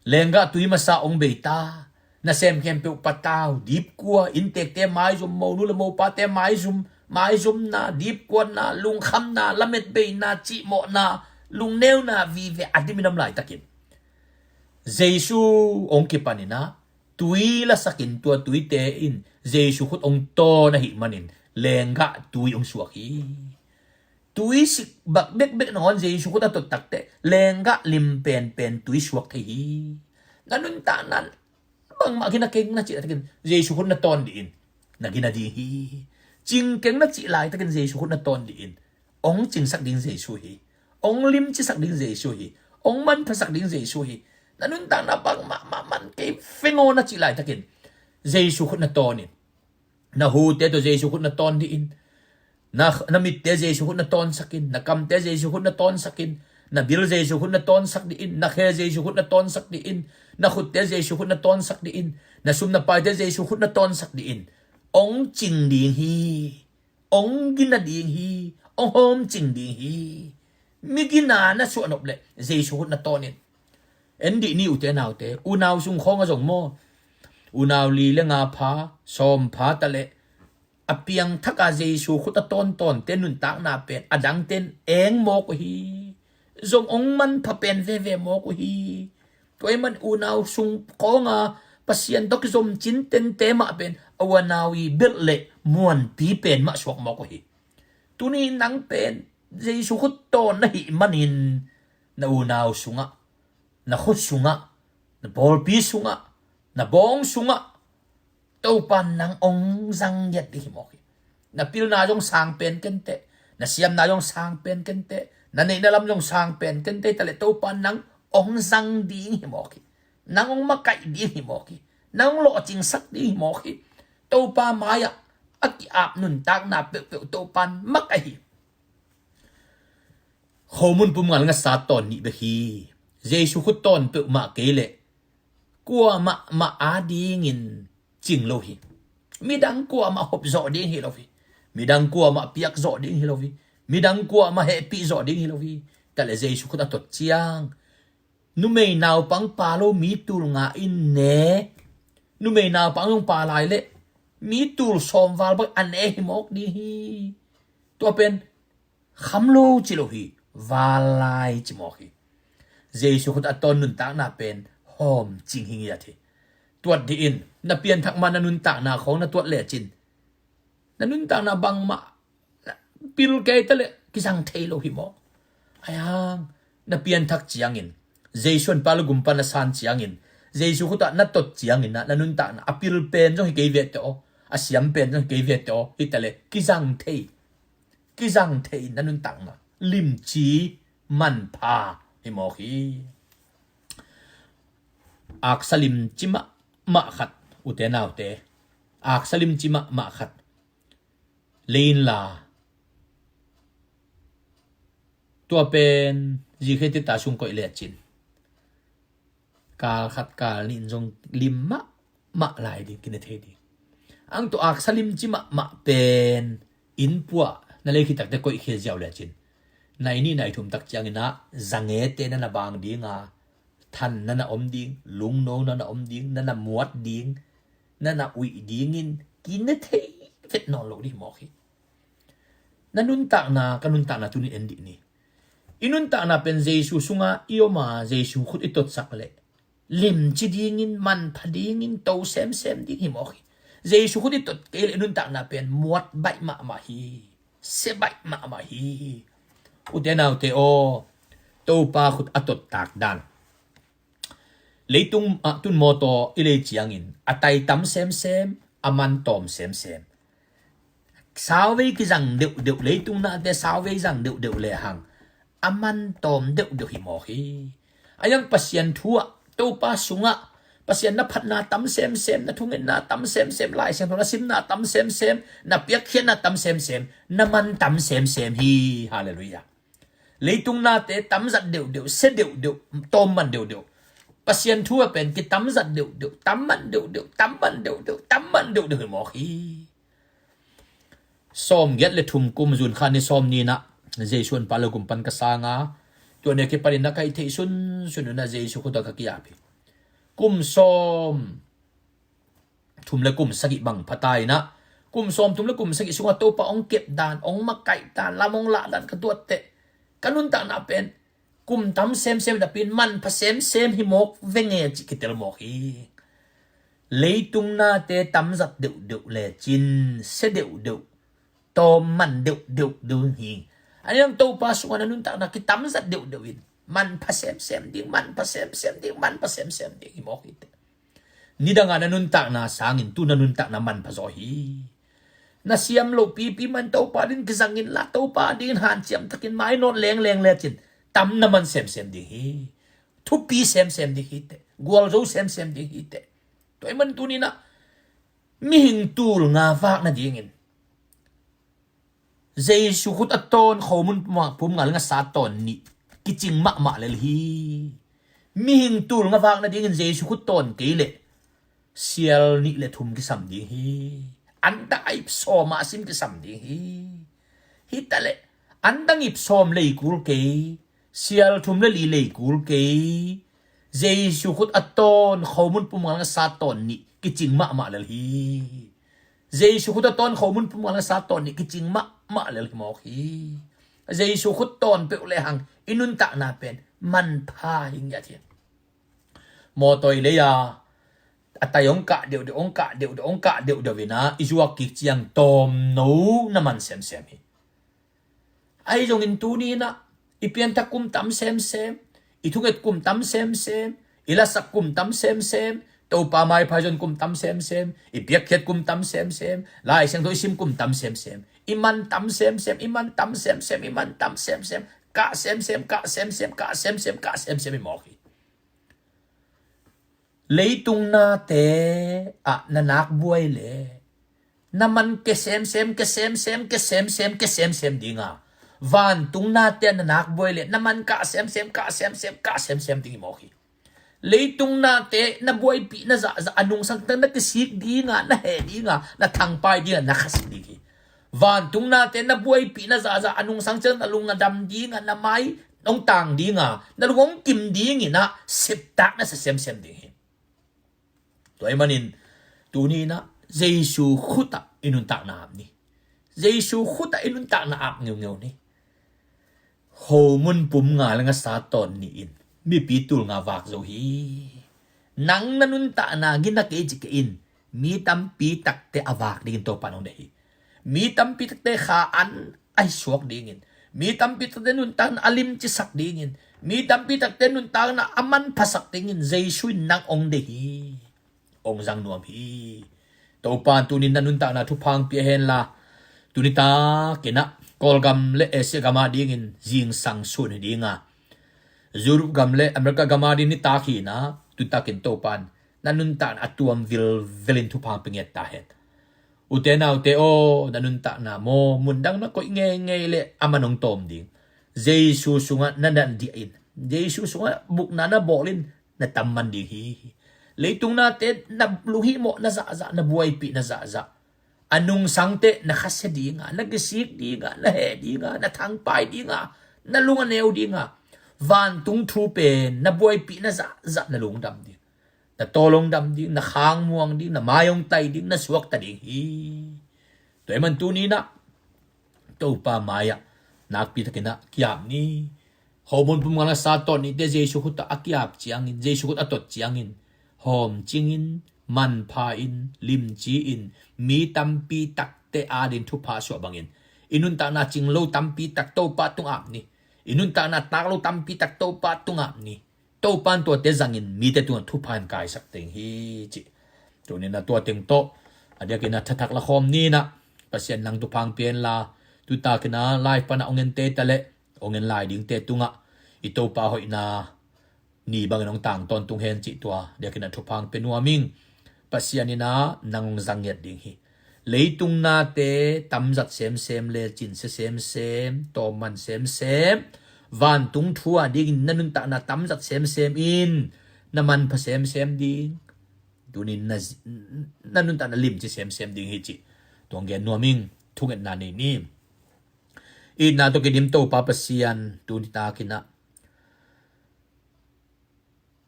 lenggah tui masa hong bei ta, nasem khempeuh pata uh, dipkua, inntekte maizum, monu le mopate maizum, maizumna, dipkuanna, lungkhamna, lametbeina, cihmawhna, lungneuna vive a dimin om laitakin Jesu hong kipanin ah tui lasakin tua tuite in Jesu khut hong tawn ahih manin lenggah tui hong suak hi. Tui sik bak bekbek nangawn Jesu khut a tot takteh lenggah lim penpen tui suak thei hi. Na nuntakna bangmah gina keng na cih laitakin Jesu khut na tawn dih in. Na gina ding hi. Cing keng na cih laitakin Jesu khut na tawn dih in. Hong cingsak ding Jesu hi. Hong limcisak ding Jesu hi. Hong manphasak ding Jesu hi. Na nuntakna bangmah mah man kei fengaw na cih laitakin Jesu khut na tawn in. Na hute tawh Jesu khut na tawn dih in. Na, na mitte Jesu khut na tawnsak in. Na kamte Jesu khut na tawnsak in. Na bil Jesu khut na tawnsak dih in. Na khe Jesu khut na tawnsak dih in. Na khutte Jesu khut na tawnsak dih in. Na sum na paite Jesu khut na tawnsak dih in. Hong cing ding hi. Hong gina ding hi. Hong hawmcing ding hi. Mi gina na suahnop leh Jesu khut na tawn in. En dih ni ute naute, unau sung khawng a zong maw, unau li le nga pha, sawm pha ta leh a piangthak a Jesu khut a tawntawnte nuntakna pen a dangten eng mawk uh hi. Zong hong manpha pen veve mawk uh hi. Tua ahih man unau sung khawng a Pasian tawh kizom cintente mah pen a unau i belh le muanpi pen mah suak mawk uh hi. Tuni nang pen Jesu khut tawn na hih manin na unau sungah, na khut sungah, na pawlpi sungah, na bawng sungah Topa nang hong zang ngiat ding hi mawk hi. Na pilna zong sang pen kenteh, na siamna zong sang pen kenteh, na neihna lam zong sang pen kenteh, ta leh Topa nang hong zang ding hi mawk hi. Nang hong makaih ding hi mawk hi. Nang hong lawhcingsak ding hi mawk hi. Topa mai-ah a ki-ap nuntakna peuhpeuh Topa in makaih hi. Khomun pum ngal ngasa tawn nih bek hi. Jesu khut tawn peuhmah kei leh kuamah mah adingin cing lo hi. Midang kuamah hop zawh ding hi lo hi. Midang kuamah piak zawh ding hi lo hi. Midang kuamah hehpih zawh ding hi lo hi. Ta leh Jesu khut a tot ciang numei naupang pa lo mi tul nga in ne. Numei naupang zong pa lai leh mi tul sawm val bang a ne hi mawk ding hi. Tua pen kham lo ci lo hi, val lai ci mawk hi. Jesu khut a tawn nuntakna pen hawmcing hi ngiat hi. Tuat dih in, na pianthak ma na nuntakna khawng na tuat lecin na nuntakna bangmah pil kei ta leh kizang thei lo hi mawk. Ahi hang na pianthak ciangin, Jesu in pa le gum pan na san ciangin, Jesu khut ah na tot ciangin ah na nuntakna a pil pen zong hi kei ve teh aw, a siam pen zong hi kei ve teh aw, hi ta leh kizang thei, kizang thei in na nuntakna limci manpha hi mawk hi. Aksa limci mahmah khat, ute naute, aksa limci mahmah khat lei inla, tua pen zikhe tita sung koih lecin kal khat kal nih in zong lim mahmah lai ding, kine thei ding. Ang tua aksa limci mahmah pen inn puah na lei khit takteh koihkhia ziau lecin nai nih nai thum tak ciangin ah zangete na na bang ding a, than na na om ding, lungno na na om ding, na na muat ding, na na uih dingin kine thei vet nawn lo ding hi mawk hi. Na nuntakna, ka nuntakna tuni en dih ni. I nuntakna pen Jesu sungah i om a, Jesu khut i totsak leh limci dingin, manpha dingin, to semsem ding hi mawk hi. Jesu khut i tot kei leh i nuntakna pen muat baih mahmah hi. Se baih mahmah hi. Ute naute aw, Topa khut a tot tak dan. Leitung ah tun mawtaw i lei ciangin a tai tam semsem, a man tawm semsem. Sauvei kizang deuhdeuh, leitung nate sauvei zang deuhdeuh lehang a man tawm deuhdeuh hi mawk hi. A iang Pasian thu ah, Topa sungah Pasian na phatna tam semsem, na thungetna tam semsem, Lai Siangtho na simna tam semsem, na piakkhiatna tam semsem, na man tam semsem hi. Halleluiah. Leitung nate tamzat deuhdeuh, se deuhdeuh, tawmman deuhdeuh. Pasian thu a pen kitamzat deuhdeuh, tamman deuhdeuh, tamman deuhdeuh, tamman deuhdeuh hi mawk hi. Sawm giat le thum kum June kha ni sawm ni-in ah Jesu in pa le gum pan ka sang a, tua ni a kipanin ah ka hih theih sunsun un ah Jesu khut ah ka ki-ap hi. Kum sawm thum le kum sagih bang pha ta in ah, kum sawm thum le kum sagih sungah Topa hong kep dan, hong makaih dan, lam hong lah dan ka tuat teh ka nuntakna pen kum tam semsem napi-in manpha semsem hi mawk venge cih kitel mawk hi. Leitung nate tamzat deuhdeuh lecin sia deuhdeuh, tawm man deuhdeuh ding hi. Ahi zongin Topa sungah na nuntakna kitamzat deuhdeuh in, manpha semsem ding, manpha semsem ding, manpha semsem ding hi mawk hi teh. Nidangah na nuntakna sangin tu na nuntakna manpha zaw hi. Na siam loh pipi man Topa dingin kizang inla, Topa dingin hanciam takin mainawt lengleng lecin tam na man semsem ding hi. Thupi semsem ding hi teh, gualzo semsem ding hi teh. Tua ahih man tuni-in ah mihing tul nga vak nadingin Jesu khut a tawn khomun pum nga le ngasa tawn nih kicing mahmah lel hi. Mihing tul nga vak nadingin Jesu khut tawn kei leh sial nih le thum kisam ding hi. An dang a ip sawm a sim kisam ding hi. Hi taleh an dang ip sawm lei kul kei, sial thum le li lei kul kei, Jesu khut a tawn khomun pum nga le ngasa tawn nih kicing mahmah lel hi. Jesu khut a tawn khomun pum nga le ngasa tawn nih kicing mahmah lel hi mawk hi. Jesu khut tawn peuh lehang i nuntakna pen manpha hi ngiat hi. Mawtaw i lei-a a tai hong kah deuhdeuh, hong kah deuhdeuh, hong kah deuhdeuh in ah i zuak kik ciang tawmno na man semsem hi. Ahi zongin tuni-in ah i pianthak kum tam semsem, i thunget kum tam semsem, i lasak kum tam semsem, Topa maipha i zon kum tam semsem, i piakkhiat kum tam semsem, Lai Siangtho i sim kum tam semsem, i man tam semsem, i man tam semsem, i man tam semsem, kah semsem, kah semsem, kah semsem, kah semsem hi mawk hi. Leitung nate ah na nak buai leh na man ke semsem, ke semsem, ke semsem, ke semsem ding a, vantung nate ah na nak buai leh na man kah semsem, kah semsem, kah semsem ding hi mawk hi. Leitung nate na buaipih na zahzah, a nungsang ciang na kisik ding a, na heh ding a, na thangpai ding a, na khasia ding hi. Vantung nate na buaipih na zahzah, a nungsang ciang na lung na dam ding a, na mai hong tang ding a, na lung hong kim ding in ah septak na sa semsem ding hi. Tua ahih manin tuni-in ah Jesu khut ah i nuntakna ap ni. Jesu khut ah i nuntakna ap ngeungeu ni. Khomun pum nga le ngasa tawn nih in mipi tul nga vak zo hi. Nang na nuntakna gina kei ci kei in, mi tampi takte a vak dingin Topa in hong deih hi. Mi tampi takte kha an a hi suak dingin, mi tampi takte nuntakna a limcisak dingin, mi tampi takte nuntakna a manphasak dingin Jesu in nang hong deih hi. Hong zang nuam hi. Topa in tuni-in na nuntakna thupha hong pia hen la, tuni takin ah Kawlgam le Asia gam a dingin zingsang sun hi ding a, Europe gam le America gam a ding nitak hi-in ah, tuni takin Topa in na nuntakna a tuam vilvel in thupha hong pia ngiat ta hen. Ute naute aw, na nuntakna maw, mun dang na koih ngeingei leh a man hong tawm ding. Jesu sungah na na diah in, Jesu sungah bukna na bawl in, na tam man ding hi. Leitung nate na lunghihmawh na zahzah, na buaipih na zahzah, a nungsangte na khasia ding a, na kisik ding a, na heh ding a, na thangpai ding a, na lung a neu ding a, vantung thu pen na buaipih na zahzah na lungdam ding, na tawl hong dam ding, na khang muang ding, na mai hong tai ding, na suakta ding hi. Tua ahih man tuni-in ah Topa mai-ah nakpi takin ah ki-ap ni. Khomun pum nga le ngasa tawn nihte Jesu khut ah a ki-ap ciangin, Jesu khut a tot ciangin, hawmcingin, manpha-in, limci-in, mi tampi takte ading thupha suah bangin i nuntakna cing lo tampi tak Topa tung ap ni. I nuntakna tak lo tampi tak Topa tung ap ni. Topa in tuate zangin mite tungah thupha in kaisak ding hi, ci. Tuni-in ah tua teng tawh a diakin ah thathak lakhawm ni-in ah, Pasian nang thupha hong pia hen la, tuni takin ah live pan ah hong en te taleh hong en lai dingte tungah i Topa hoihna ni bangin hong tang tawntung hen, cih tua a diakin ah thupha hong pia nuam ing. Pasian in ah nang hong zang ngiat ding hi. Leitung nate tamzat semsem, lecin sia semsem, tawmman semsem, vantung thu a dingin na nuntakna tamzat semsem in, na manpha semsem ding. Tuni-in na, na nuntakna limci semsem ding hi, cih tua hong gen nuam ing. Thungetna nei ni. Itna tawh kidim Topa Pasian, tuni takin ah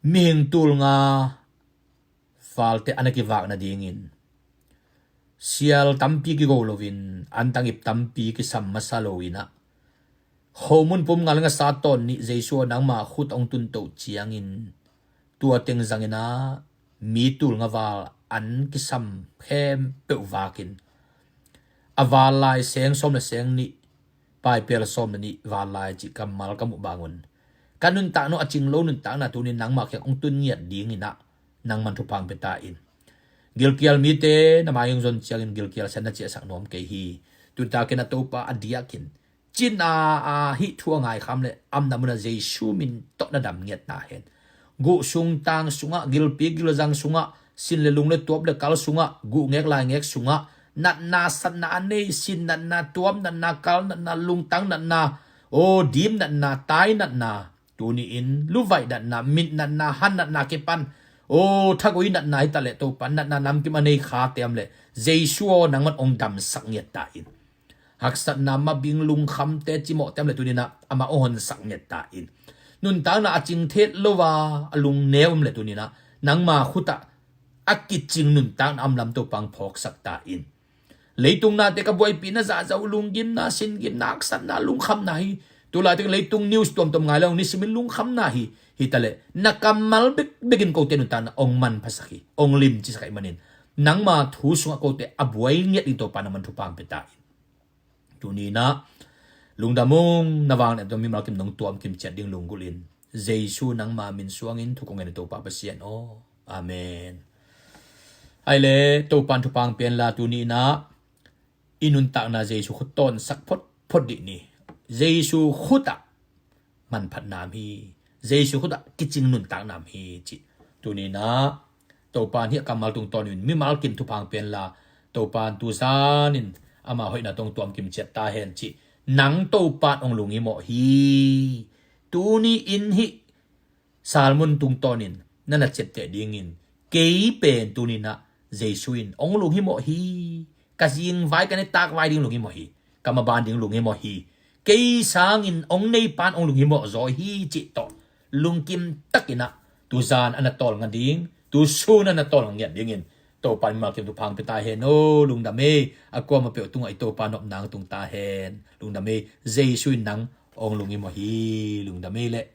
mihing tul nga valte a na kivak nadingin sial tampi kigo loin, antang ip tampi kisam masa loin ah, khomun pum nga le ngasa tawn nih Jesu nangma khut hong tuntoh ciangin, tua teng zangin ah mi tul nga val an kisam khempeuh vakin, a val lai seng sawm le seng nih, paipel sawm le nih val lai cih kammal ka muh bangun, ka nuntakna a cing lo nuntakna tunin nangmah kiang hong tun ngiat dingin ah nangman thupha hong pia ta in. Gilkial mite na mai hong zon ciangin gilkial sian na ciahsak nuam kei hi. Tutakin a Topa a diakin cina a hih thu a ngaikham le amna muna Jesu min tawh na dam ngiat ta hen. Guh sung tang sungah, gilpi gilzang sungah, sin le lung le tuap le kal sungah, guh ngek lai ngek sungah, natna satna a nei, sin natna, tuap natna, kal natna, lungtang natna, aw, dim natna, tai natna, tuni-in luvaih natna, mit natna, han natna kipan, aw, thagui natna hi ta le Topa, natna namkim a nei kha team le Jesu aw nangman hong damsak ngiat ta in. Haksatna, mabing, lungkhamte cimawh team le tuninah amah hong honsak ngiat ta in. Nuntakna a cing thet lo a, a lungneu om le tuninah nangma khutah a kicing nuntakna om lam Topa hong phawksak ta in. Leitung nate ka buaipihna zahzah uh, lunggimna, singgimna, haksatna, lungkhamna hi. Tulaitak leitung news tuamtuam ngai lo, nisimin lungkhamna hi. Hi ta le na kammal bekbekin kote nuntakna hong manphasak hi, hong limcisak ahih manin nangma thu sungah kote a buai ngiat ding Topa nangman thupha hong pia ta in. Tuninah lungdam ung, na vang le a tawh mimal kim nong tuam kim ciat ding lunggulhin Jesu nangma min suangin thu kong ngen a Topa Pasian aw. Amen. Ai le Topa in thupha hong pia inla tuninah i nuntakna Jesu khut tawnsak photphot dih ni. Jesu khutah manphatna om hi. Jesu khutah kicing nuntakna om hi cih tuninah Topa in hih a kammal tungtawnin mimal kim thupha hong pia inla Topa in tuzanin ama hoihna tawh hong tuam kim ciat ta hen cih nang Topa in hong lunghimawh hi. Tuni-in hih Salmon tungtawnin na na ciapteh dingin kei pen tuninah Jesu in hong lunghimawh hi. Ka zingvai ka nitak vai ding lunghimawh hi. Ka maban ding lunghimawh hi. Kei sangin hong neipa in hong lunghimawh zaw hi cih tawh lungkim takinah tuzan a na tawlnga ding, tusun a na tawlnga ngiat dingin Topa in mimal kim thupha hong pia ta hen aw. Lungdam ei. A kuamah peuh tungah i Topa nopna hong tung ta hen. Lungdam ei. Jesu in nang hong lunghimawh hi. Lungdam ei leh.